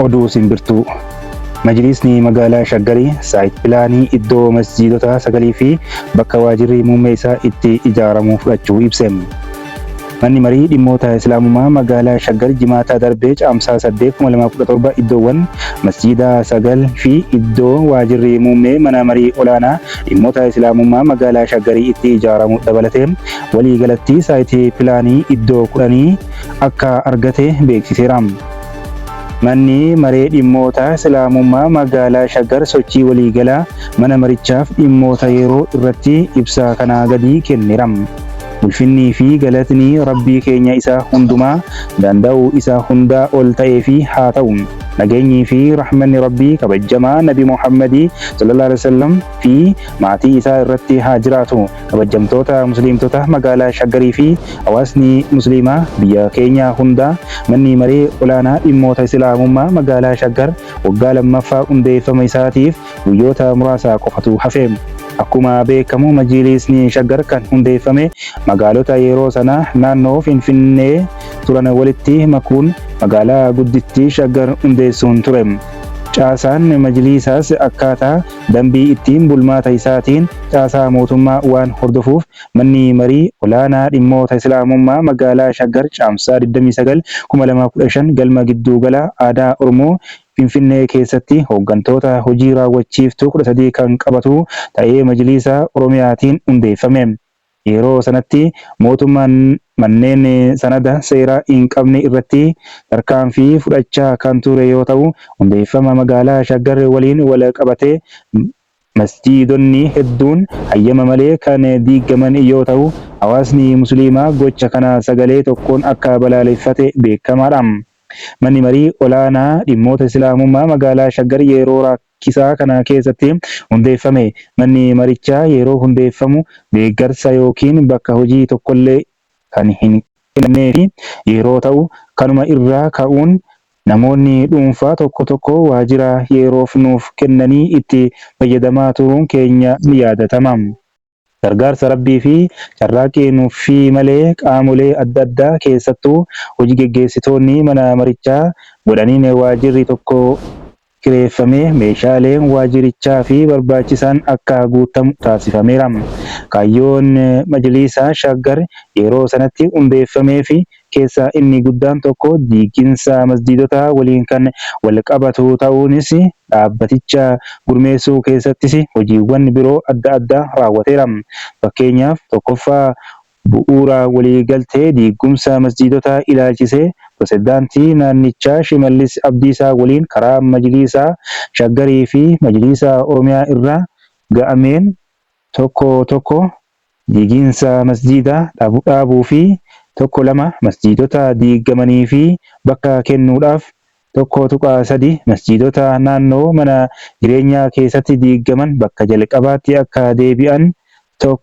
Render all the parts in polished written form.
Oduu simbirtuu. Majliisni magaalaa Shaggarii saayit pilaanii iddoo masjiidota sagalii fi bakka waajirri muummee isaa itti ijaaramu fudhachuu ibse. Manni marii dhimmoota Islaamummaa magaalaa Shaggar Jimaata darbe Caamsaa 8, 2017 iddoowwan masjiidaa 9 fi iddoo waajirri muummee mana marii olaanaa dhimmoota Islaamummaa magaalaa Shaggarii itti ijaaramu dabalatee waliigalatti saayitii pilaanii iddoo kudhanii akka argate beeksiseera. Manni maree dhimmoota Islaamummaa magaalaa Shaggar sochii waliigalaa mana marichaaf dhimmoota yeroo irratti ibsa kanaa gadii kenneera. Ulfinnii fi galatni Rabbii keenya isa hundumaa danda'u isa hundaa ol ta'eefi haa ta'u. Nageenyii fi rahmanni Rabbii kabajjamaa Nabi Muhammadii sallallahu alaihi wasallam fi maatii isaa irratti haa jiraatu. Kabajjamtoota Musliimtota magaalaa Shaggarii fi hawaasni Musliimaa biyya keenyaa hundaa manni maree olaanaa dhimmoota Islaamummaa magaalaa Shaggar waggaa lammaffaa hundeeffama isaatiif guyyoota muraasa qofatu hafe. Akkuma beekamu Majiliisni Shaggar kan hundeeffame magaalota yeroo sana naannoo Finfinnee turan walitti makuun magaalaa guddittii Shaggar hundeessuun ture. Caasaan Majiliisaas akkaataa dambii ittiin bulmaata isaatiin caasaa mootummaa waan hordofuuf manni marii olaanaa dhimmoota Islaamummaa magaalaa Shaggar Caamsaa 29, 2015 galma gidduugala aadaa Oromoo Finfinnee keessatti hooggantoota hojii raawwachiiftuu 13 kan qabatu ta'ee Majliisa Oromiyaatiin hundeeffame. Yeroo sanatti mootummaan manneen sanada seeraa hin qabne irratti tarkaanfii fudhachaa kan ture yoo ta'u, hundeeffama magaalaa Shaggar waliin wal qabatee masjiidonni hedduun hayyama malee kan diigaman yoo ta'u, hawaasni Musliimaa gocha kana sagalee tokkoon akka balaaleffate beekamaadha. Manni marii olaanaa dhimmoota Islaamummaa magaalaa Shaggar yeroo rakkisaa kana keessatti hundeeffame. Manni marichaa yeroo hundeeffamu deeggarsa yookiin bakka hojii tokkollee kan hin kennamneefi yeroo ta'u, kanuma irraa ka'uun namoonni dhuunfaa tokko tokko waajjira yeroof nuuf kennanii itti fayyadamaa turuun keenya ni yaadatama. Gargaarsa Rabbii fi carraaqqii nuffii malee qaamolee adda addaa keessattuu hoji geggeessitoonni mana marichaa godhaniin waajjirri tokko kireeffamee meeshaaleen waajjirichaafi barbaachisan akka guutamu taasifameera. Kaayyoon Majliisa Shaggar yeroo sanatti hundeeffameef keessaa inni guddaan tokko diiginsa masjiidotaa waliin kan walqabatu ta'uunis dhaabbaticha gurmeessuu keessattis hojiiwwan biroo adda addaa raawwateera. Fakkeenyaaf tokkoffaa bu'uura waliigaltee diigumsa masjiidotaa ilaalchisee Pirezidaantii naannichaa Shimallis Abdiisaa waliin karaa Majliisa Shaggarii fi Majliisa Oromiyaa irra ga'ameen tokko tokko diigiinsa masjiidaa dhaabuu fi 1 2 masjiidota diigamanii fi bakka kennuudhaaf 1.3 masjiidota naannoo mana jireenyaa keessatti diigaman bakka jalqabaatti akka deebi'an 1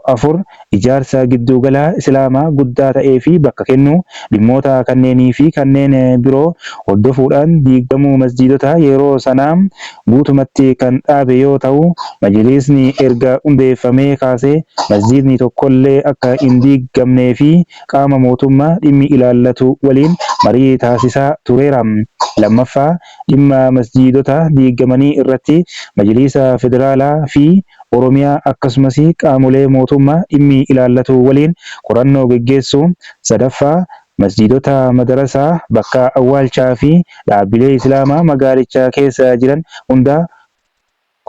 4 Ijaarsa gidduugala Islaamaa guddaa ta'ee fi bakka kennuu, dhimmoota kanneenii fi kanneen biroo hordofuudhaan diigamuu masjiidotaa yeroo sanaa guutumatti kan dhaabe yoo ta'u, Majliisni erga hundeeffamee kaasee masjiidni tokkollee akka hin diigamnee fi qaama mootummaa dhimmi ilaallatu waliin marii taasisaa tureera. Lammaffaa, dhimma masjiidota diigamanii irratti Majliisa Federaalaa fi Oromiyaa akkasumas qaamolee mootummaa dhimmi ilaallatu waliin qorannoo geggeessuu. Sadaffaa, masjiidota, madarasaa, bakka awwaalchaa fi dhaabbilee Islaamaa magaalicha keessa jiran hundaa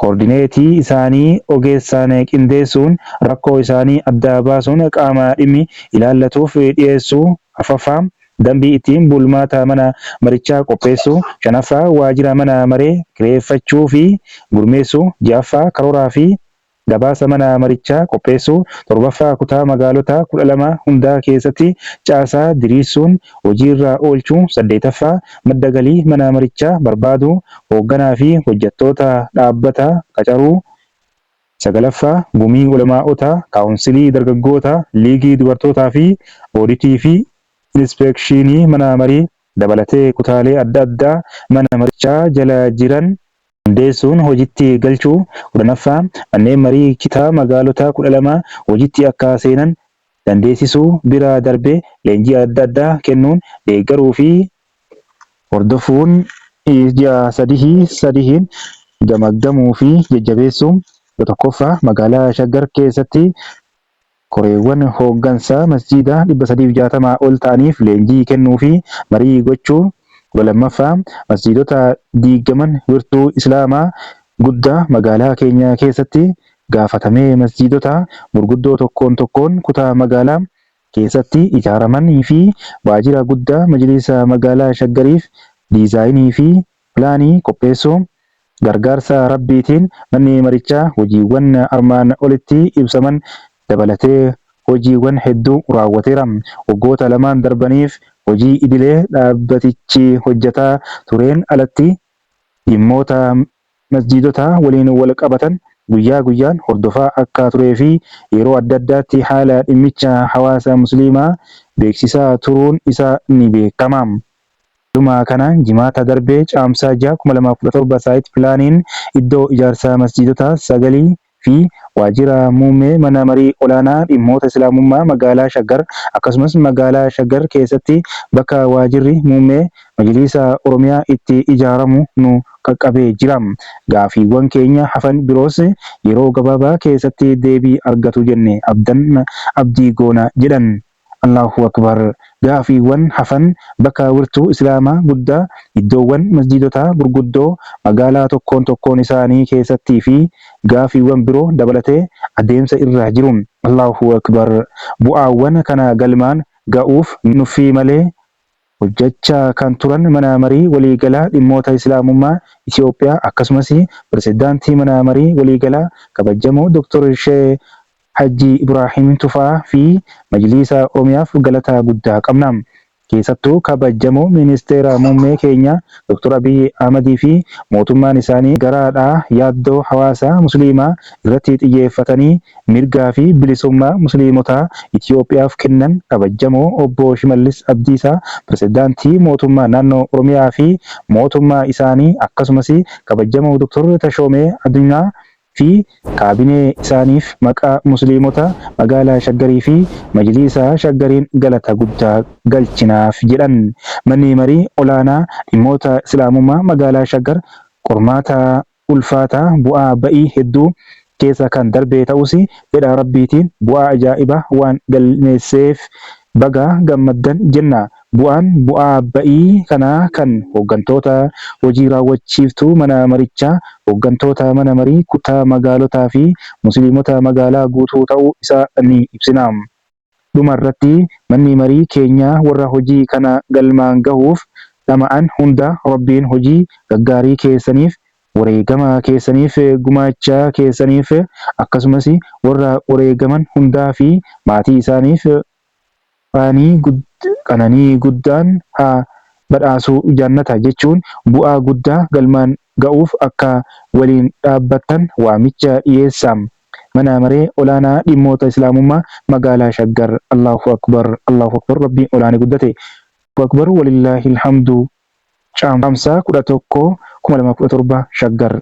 koordineetii isaanii ogeessaan qindeessuun rakkoo isaanii adda baasuun qaama dhimmi ilaallatuuf dhiyeessuu. Afraffaa, dambii ittiin bulmaata mana marichaa qopheessuu. Shanaffaa, waajjira mana maree kireeffachuu fi gurmeessuu. Ja'affaa, karooraa fi gabaasa mana marichaa qopheessuu. Torbaffaa, kutaa magaalotaa 12 hundaa keessatti caasaa diriirsuun hojiirra oolchuu. Saddeetaffaa, madda galii mana marichaa barbaaduu, hoogganaa fi hojjettoota dhaabbataa qacaruu. Sagalaffaa, gumii ulamaa'otaa, kaawunsilii dargaggootaa, liigii dubartootaa fi ooditii fi inispeekshiinii mana marii dabalatee kutaalee adda addaa mana marichaa jala jiran hundeessuun hojitti galchuu. 10ffaa, manneen marii kitaa magaalotaa 12 hojitti akka seenan dandeessisuu bira darbee leenjii adda addaa kennuun deeggaruu fi hordofuun ji'a sadihii sadihiin gamaggamuu fi jajjabeessuu. 11ffaa Magaalaa Shaggar keessatti koreewwan hooggansaa masjiidaa 360 ol ta'aniif leenjii kennuu fi marii gochuu. 12ffaa Masjiidota diiggaman wirtuu Islaamaa guddaa magaalaa keenya keessatti gaafatamee masjiidota gurguddoo tokkoon tokkoon kutaa magaalaa keessatti ijaaramanii fi waajjira guddaa Majlisa Magaalaa Shaggariif diizaayinii fi pilaanii qopheessuu. Gargaarsa Rabbiitiin manni marichaa hojiiwwan armaan olitti ibsaman dabalatee hojiiwwan hedduu raawwateera. Waggoota lamaan darbaniif hojii idilee dhaabbatichi hojjetaa tureen alatti dhimmoota masjiidotaa waliin walqabatan guyyaa guyyaan hordofaa akka tureefi yeroo adda addaatti haala dhimmicha hawaasa Musliimaa beeksisaa turuun isaa ni beekama. Haaluma kanaan Jimaata darbe Caamsaa 6, 2017 saayit pilaaniin iddoo ijaarsa masjiidota sagalii fi waajjira muummee mana marii olaanaa dhimmoota Islaamummaa magaalaa Shaggar akkasumas magaalaa Shaggar keessatti bakka waajjirri muummee Majliisa Oromiyaa itti ijaaramu nu qaqqabee jira. Gaafiiwwan keenya hafan biroos yeroo gabaabaa keessatti deebii argatu jenne abdanna abdii goona jedhan. Allaahu Akbar! Gaafiiwwan hafan bakka wirtuu Islaamaa guddaa, iddoowwan masjiidotaa gurguddoo magaalaa tokkoon tokkoon isaanii keessattii fi gaafiiwwan biroo dabalatee adeemsa irra jiru. Allaahu Akbar! Bu'aawwan kana galmaan ga'uuf nuffii malee hojjachaa kan turan Mana Marii Waliigalaa Dhimmoota Islaamummaa Itiyoophiyaa akkasumas Pirezidaantii Mana Marii Waliigalaa Kabajamoo Dr. Sheh Hajjii Ibraahim Tufaa fi Majliisa Oromiyaaf galata guddaa qabna. Keessattuu Kabajamoo Ministeera Muummee keenya Dr. Abiyyi Ahmadii fi mootummaan isaanii garaadhaa yaaddoo hawaasa Musliimaa irratti xiyyeeffatanii mirgaa fi bilisummaa Musliimotaa Itiyoophiyaaf kennan Kabajamoo Obbo Shimallis Abdiisaa Pirezidaantii Mootummaa Naannoo Oromiyaa fi mootummaa isaanii akkasumas Kabajamoo Dr. Tashoomee Addunyaa fi kaabinee isaaniif maqaa Musliimota magaalaa Shaggarii fi Majliisa Shaggariin galata guddaa galchinaaf jedhan. Manni Marii Olaanaa Dhimmoota Islaamummaa Magaalaa Shaggar qormaata ulfaataa bu'aa ba'ii hedduu keessa kan darbee ta'us fedha Rabbiitiin bu'aa ajaa'ibaa waan galmeesseef baga gammaddan jenna. Bu'aan bu'aa ba'ii kanaa kan hooggantoota hojii raawwachiiftuu mana marichaa, hooggantoota mana marii kutaa magaalotaa fi Musliimota magaalaa guutuu ta'uu isaa ni ibsina. Dhuma irratti manni marii keenyaa warra hojii kana galmaan gahuuf dhama'an hunda Rabbiin hojii gaggaarii keessaniif, wareegama keessaniif, gumaacha keessaniif akkasumas warra wareegaman hundaa fi maatii isaaniif qananii guddaan haa badhaasu jannata jechuun bu'aa guddaa galmaan ga'uuf akka waliin dhaabbattan waamicha dhiyeessa. Mana Maree Olaanaa Dhimmoota Islaamummaa Magaalaa Shaggar. Allaahu Akbar Allaahu Akbar Rabbiin olaane guddate. Akbar Walillahil Hamdu Caamsaa 11, 2017 Shaggar.